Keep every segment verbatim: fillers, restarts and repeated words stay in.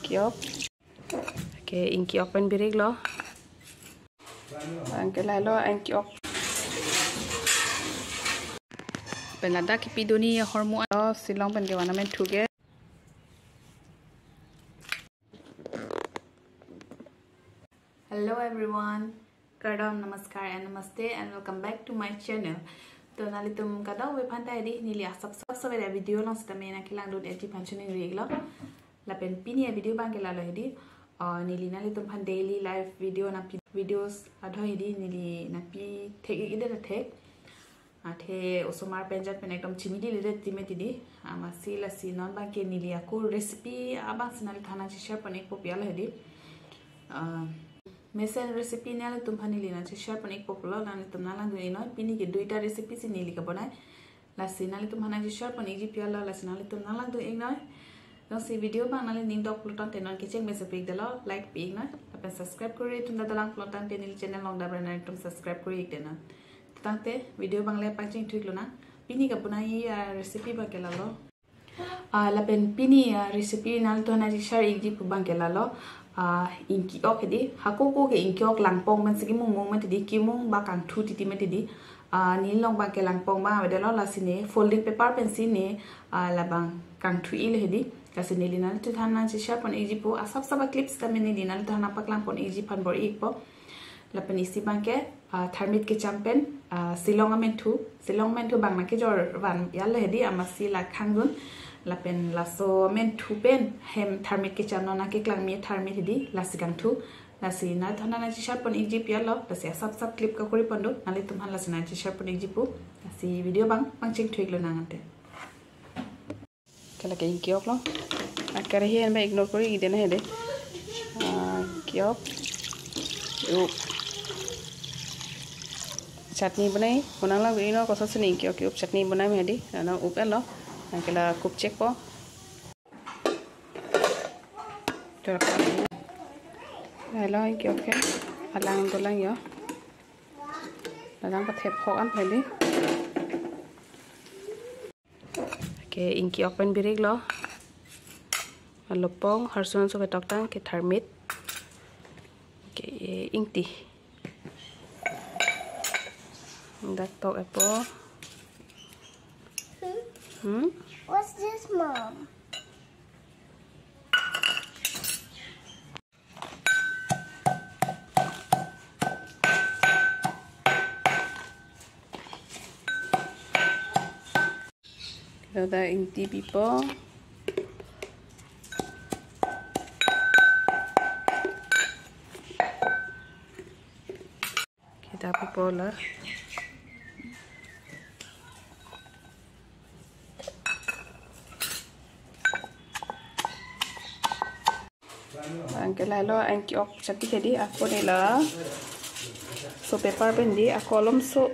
Yok. Ke ingki ok pen birik lo. Anke lahelo ingki ok. Pen ladak kipi duni ahormu lo, silong pen kevan amen thu ke. Hello everyone. Kardom, namaskar and namaste and welcome back to my channel. To nanglitum kadokave aphan ta hedi, neli asap sap sap ada video along sitame nangkelangdun-etji aphan choningri iklo. Lapen pini avideo abang ke lahelo hedi. Uh, neli nanglitum aphan daily life video nangpi, videos adho hedi neli nangpi thek-ik, ida thek. Athe osomar pen jat pen ekdom chimidi ledet time tidi. Amatsi lasi non abang ke neli ako recipe abang si nanglitum aphan nangcheshare pon-ikpo pu alo hedi. Ah, mesen recipe nanglitum aphan neli nangcheshare pon-ikpo pulo, nanglitum nanglangdun-iknoi. Pini ke duita recipe si neli kebonai. Lasi nanglitum aphan nangcheshare pon-ikji pu alo, lasi nanglitum nanglangdun-iknoi. Jongsi video abang nangli ning dok pulo tangte non kecheng mesen pi-ikdetlo, like pi-iknoi. Lapen subscribe kori atum ta dolang pulo tangte neli channel along dabra nanglitum subscribe kori-ikdetnoi. Tangte video abang le pangcheng thu-iklonang. Pini kebonai, ah, recipe abang ke lahelo. Ah, lapen pini, ah, recipe nanglitum aphan nangcheshare-ikji pu abang ke lahelo. Ah, ingki ok hedi. Hako ko ke ingki ok langpong pen si kemung mung mati di, kemung ba kangthu titi mati di. Ah, neli along abang ke langpong abang avedetlo, lasi ne folding paper pensi ne, ah, labang kangthu-ik lo hedi. Lasi neli nanglitum aphan nangcheshare pon-ikji pu asap sap a-clips tame neli nanglitum aphan nangpaklang pon-ikji aphan bor-ikpo. Lapen isi abang ke, ah, tharmit kecham pen, ah, silong amen thu, silong amen thu abang nangkejor van ya lo hedi, amatsi la khangdun. Lapen laso amen thu pen hem tharmit kecham, non nangkeklang me tharmit hedi, lasi kangthu. Lasi nanglitum aphan nangcheshare pon-ikji pu alo, lasi asap sap clip kakori pon do, nanglitum aphan lasi nangcheshare pon-ikji pu. Lasi video abang pangcheng thu-iklonang ante. Ke lake ingki ok lo. Akar hi en ba ignore kori-ikdet na hedi. Ah, ingki ok. Up. Chutney bonai, bonang lang ino koso sini ingki ok up chutney bonai me hedi. Nana up lo. Nangke la kup chek po. Lahelo ingki ok ke. Alang dolang yo. Alang pathep hok an hedi. Ke ingki ok pen birik lo. Alopong, harsun so ketok tang ke tharmit. Ke ingti. Dak tok-etpo. Hmm? What's this, Mom? Kita ingti pipo. Kita pipo la. Anke lahelo ingki ok chati hedi, ako ne laso paper pen di ako alomso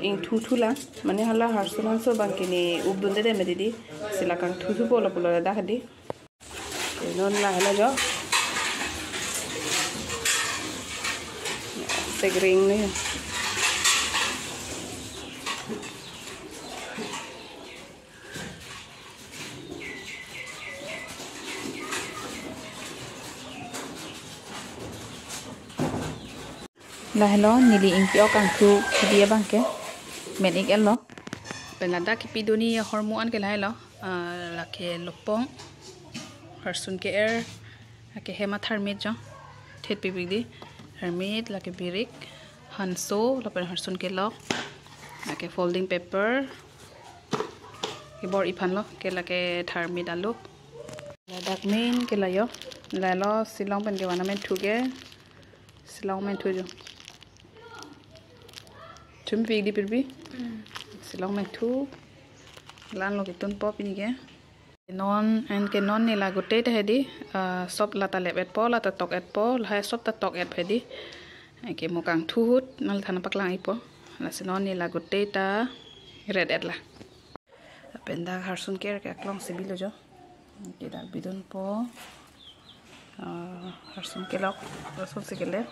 ingthu thu lang, mane hala harsun hanso abang ke ne updunde de medi di, si la kangthu thupo lo pulo ladak hedi. Non lahelo jo. Segring ne. Lahelo neli ingki ok kangthu kidi abang ke men-ik lo. Pen ladak kipi duni ahormu an ke lahelo. Ah, lake lopong, harsun ke-er, lake hem atharmit jo. Thet pipik di. Tharmit, lake birik, hanso, lapen harsun kelok, lake folding paper. Kebor-i aphan lo, ke lake tharmit alu. Ladak main ke la yo. Lahelo silong pen kevan amen thu ke. Silong amen thu jo. Chum pik di pirpi. Silong amen thu. La-an lo ketunpo pini ke. Non, anke non ne la gotei ta hedi, ah, sop la ta lep-etpo, la ta tok-etpo, lahai sop ta tok-et hedi. Anke mo kangthu ahut, nanglitum aphan nangpaklang-ikpo. Lasi non ne la gotei ta ret-et la. Lapen dak harsun ke-er ke aklong si bilo jo. Anke dak bidunpo. Ah, harsun kelok, harsun si kele.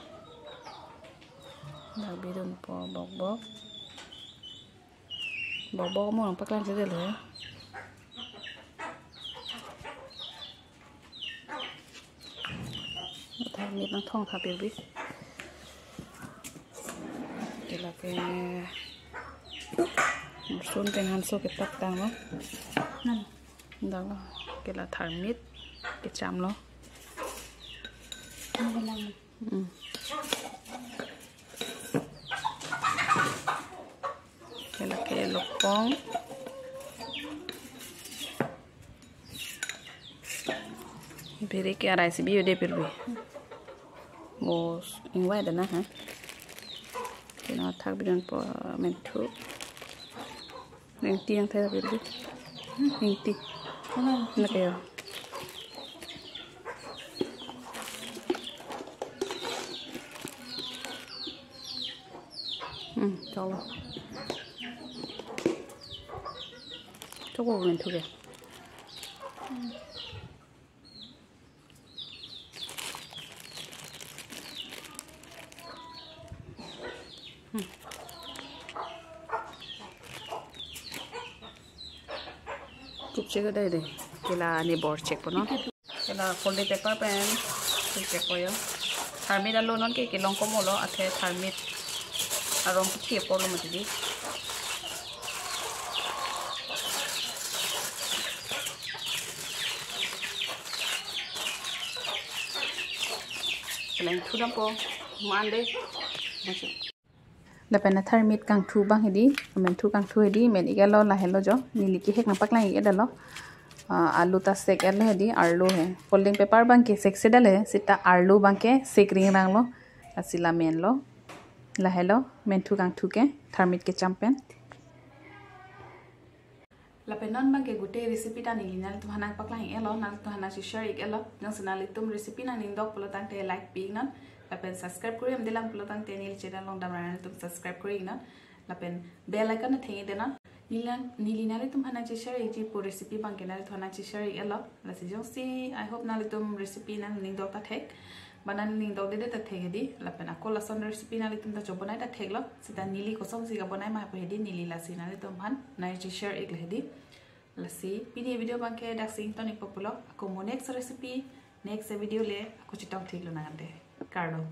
Dak bidunpo bokbok. Bokbok mo nangpaklang si kele. Tharmit nangthong tha pirbi. Ke lake rosong pen hanso ketak tanglo. Dalo. Ke la tharmit kechamlo. Hmm. Ke lake lokpong. Biri ke arai si bi ude pirbi. Mo ingwai dana ha. Kena thak bidun po menthu. Nengti yang thai pirbi. Nengti. Nake yo. Hmm, chalo. Choko menthu ke. Kupche kadai de. Ke la ne bor chek po non. Ke la folding paper pen kupche po yo. Tharmit alo non ke kelong komo lo, athe tharmit arong ke apor lo mati di. Ke la ingthu dampo, man de. Lapen tharmit kangthu abang hedi, menthu kangthu hedi, men ik-etlo, lahelo jo, neli kehek nangpaklang ik-etlo. Ah, alu ta sek-etlo hedi, arlo he. Folding paper abang ke sek-se dale, seta arlo abang ke sek ringranglo, lasi la menlo, lahelo, menthu kangthu ke, tharmit kecham pen. Lapen non abang ke gute recipe ta neli nanglitumphan nangpaklang ik-etlo, nanglitumphan nangsi share ik-etlo. Jongsi nanglitum recipe nangning dok pulo tangte like pi ik non. Lapen subscribe kuri amdelang pulo tangte neli channel along damra nanglitum subscribe kuri ik non. Lapen bell icon ta theng ik de non. Neli nang, neli nanglitumphan nangsi share ikji pu recipe abang ke nanglitumphan nangsi share ik-etlo. Lasi jongsi, I hope nanglitum recipe nangning dok ta thek. Ba nangning dok dede ta thek hedi, lapen ako lason recipe nanglitum ta chobonai ta theklo, seta neli kosonsi kabonai ma pu hedi neli lasi nanglitumphan nangsi share iklo hedi. Lasi pini video abang ke daksi ington ik po pulo, ako mo next recipe, next video le ako chetong theklo nangte. Kardom.